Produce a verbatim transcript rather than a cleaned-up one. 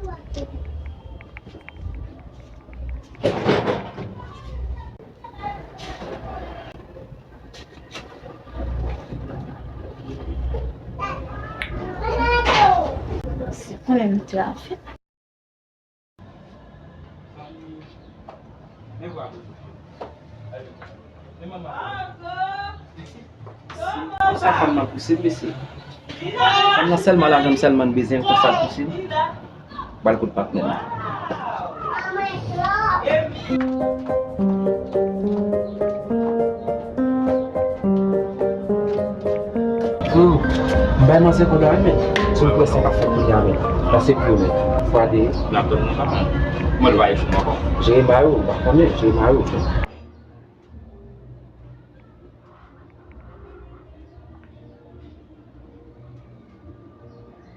Se konnen m te afè. Konsa fanm nan pouse l, mesye. Fanm nan sèlman lajan m sèlman l bezwen, konsa l pouse l. Ba l kout patnè l. Hmm. M bay manzè kòb la wi, men. Si w kwè sa k ap fèt kounye a, men. Pase pou yo, men. Fwa de. N ap tann nou, papa. Mwen, l va echwe ankò. Jeremaya, ou pa konnen, Jeremaya.